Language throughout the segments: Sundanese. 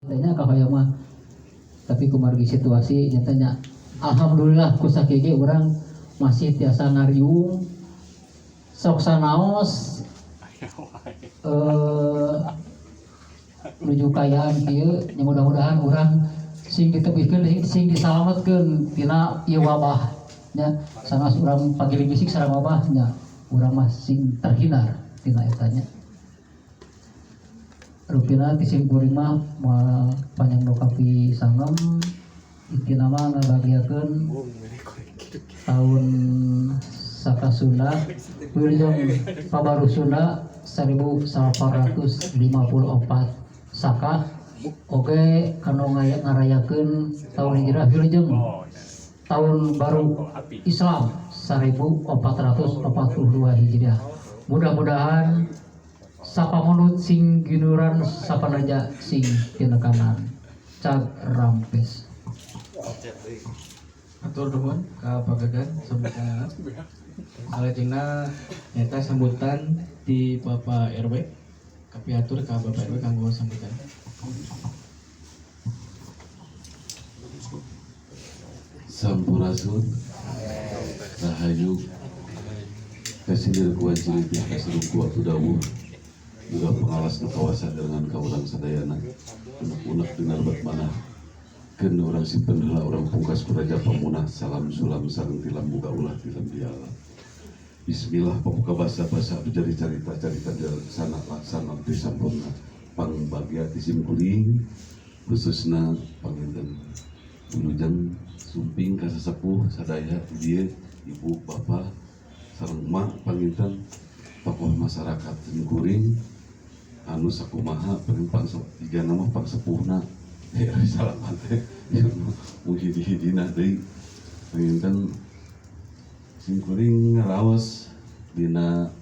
Tanya ka mah, tapi kumargi situasi nyatanya alhamdulillah ku sakieu urang masih tiasa ngariung sok sanaos menuju kaayaan kieu nya. Mudah-mudahan urang sing ditebihkeun, sing disalametkeun tina ieu wabah nya. Sanes urang pagiling bisik sareng wabah nya, urang mah sing terhindar tina eta nya. Rupina ti sim kuring mah moal panjang nu kapisangem. Intina mah ngabagiakeun tahun Saka Sunda, Wilujeng Pabaru Sunda 1854 Saka, oge kanu ngarayakeun tahun Hijrah, Wilujeng tahun baru Islam 1442 Hijriah. Mudah-mudahan sapamunut sing ginuran, sapaneja sing tinekanan. Cag rampes. Atur nuhun ka Pak Gagan sambutan. Salajengna nyata sambutan di Bapak RW. Kapihatur ka Bapak RW kanggo sambutan. Sampurasun, Rahayu, Kasindir kuwancili pihak ku waktu dawuh juga pengawas nu kawasan dengan kaurang sadayana unek-unek dina lebat manah keun urang simpen heula, urang pungkas ku Raja Pamunah, salam sulam sareng tilam buka ulah tilam diala. Bismillah, pabuka basa-basa anu jadi carita-carita sana laksana ti sampurna pangbagia ti simkuring, khususna panginten wilujeng sumping ka sesepuh sadaya di dieu, ibu bapak sareng emak, panginten tokoh masyarakat simkuring anu sakumaha paling pang tiga nama pangsepuhna salaman teh mung hiji-hijina deui. Panginten simkuring ngaraos dina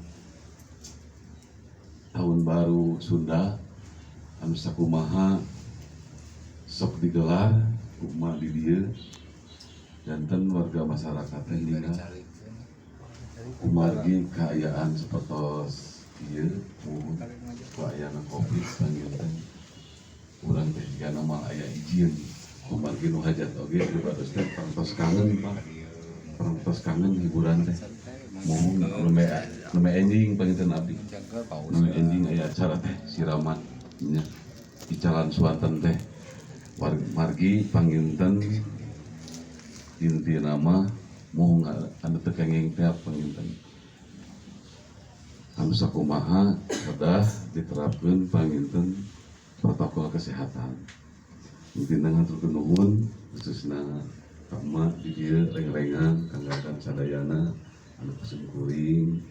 tahun baru Sunda anu sakumaha sok digelar kumaha di dieu, janten warga masyarakat teh ningal kumargi kaayaan sapertos ieu ku ayana Covid. Panginten urang teh jigana moal aya izin kumargi nu hajat oge pribados teh parantos kangen, Pak, parantos kangen hiburan teh. Mohon nembe nembe enjing, panginten abdi nembe enjing aya acara teh siraman nya icalan suanten teh. Margi panginten intina mah moho anu teu kenging teh panginten anu sakumaha kedah diterapkeun panginten protokol kesehatan. Intina ngaturkeun nuhun khususna ka emak di dieu, reng-rengan Kang Gagan sadayana anu kuring.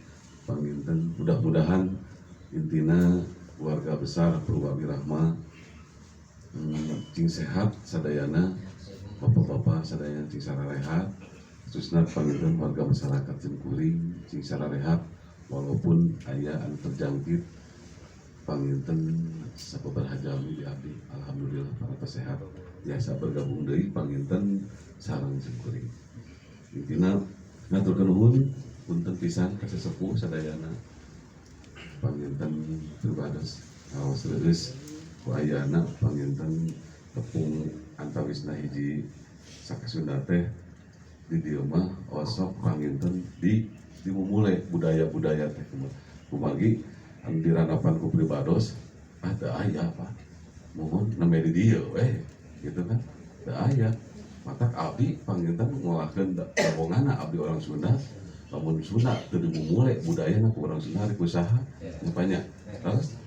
Panginten mudah-mudahan intina keluarga besar Purwa Wirahma cing sehat sadayana, bapak-bapak sadayana cing sararehat, khususnya panginten warga masyarakat simkuring cing sararehat walaupun aya anu terjangkit. Panginten sababaraha jalmi di abdi alhamdulillah para sehat, biasa bergabung deui panginten sareng simkuring. Intina ngaturkeun nuhun, punten pisan ka sesepuh sadayana. Panginten pribados ngaos leuleus ku ayana panginten tepung antawisna hiji Saka Sunda teh di dieu mah osok panginten di dimumule budaya-budaya teh kumargi anu diranapan ku pribados ah teu aya, Pak. Mohon nembe di dieu weh gitu kan teu aya. Matak abdi panginten ngolahkeun dabongana abdi orang Sunda, lamun Sunda teu dimumule budayana ku orang Sunda rek usaha nya. Terus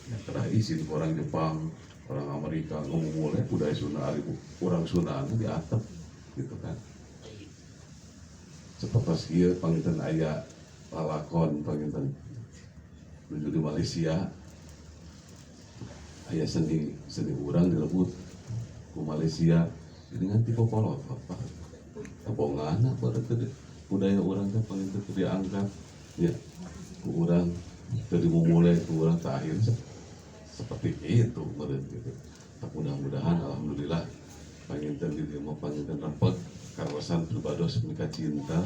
kedah izin ke orang Jepang, orang Amerika ngomong budaya Sunda, ari orang Sunda anu diatep gitu kan. Seperti ieu panginten aya lalakon panginten menuju di Malaysia, aya seni seni urang dilebut ku Malaysia, jadi nganti popolot apa tebongana pada budaya urang teh panginten teu diangkat ya ku urang, teu dimumule ku urang terakhir seperti itu meureun gitu. Tak mudah-mudahan alhamdulillah panginten di dieu mah panginten rempeg kawasan pribados mika cinta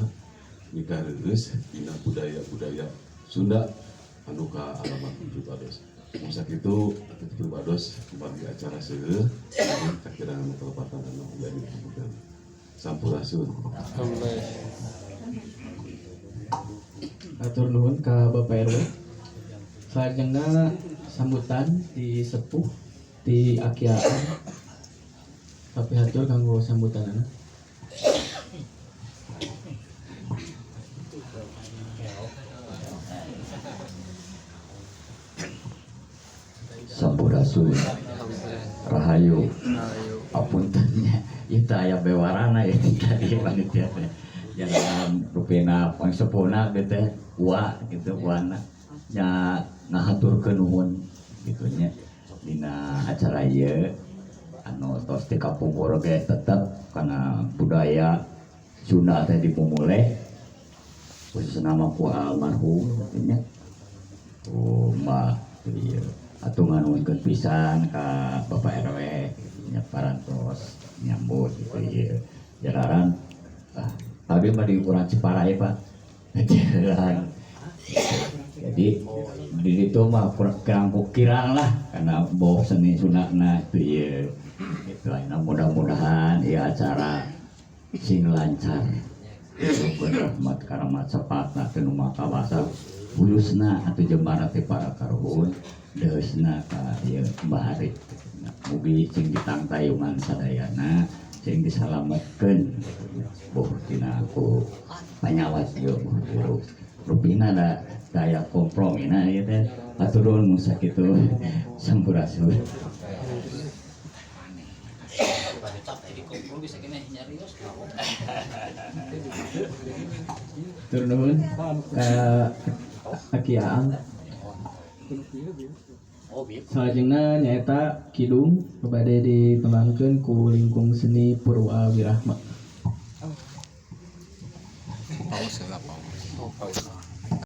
mika reueus dina budaya-budaya Sunda anu ka alamat pribados. Mung sakitu atuh pribados bagi acara seueur kakirangan kelepatan anu bade dihapunten. Sampurasun. Atur nuhun ka Bapak RW. Salajengna sambutan di sepuh di Akiaan. Tapi hatur kanggo sambutanana. Sampurasun. Rahayu. Apunten nya ieu teh aya bewarana ya tadi panitia teh. Jalan rupina pangsepuna gitu teh wa gitu wana nya ngahaturkeun nuhun gitu nya dina acara ieu anu tos ti kapungkur ge tetep kana budaya Sunda teh dipumule khususna mah ku almarhum nya ku Mbah ieu atuh nganuhunkeun pisan ka Bapak RW nya parantos nyambut gitu ieu jalaran abdi mah di ukuran Ciparai Pak. Jalan. Jadi di situ mah kurang kirang lah karena bawa seni sunatna itu ieu. Gitu ayeuna mudah-mudahan ieu acara sing lancar. Itu rahmat karamat sepatna teu nu maha kawasa khususna atuh jembara teh para karuhun deusna ka ieu Mbah Arif. Mugi sing ditangtayungan sadayana sing disalametkeun boh tina ku panyawat ieu virus. Rupina da daya kompromina ieu teh hatur nuhun mun sakitu sampurasun. Hatur nuhun ka Aki Aang. Salajengna nyaeta kidung bade ditembangkeun ku lingkung seni Purwa Wirahma. Paus lah paus. Oh, paus.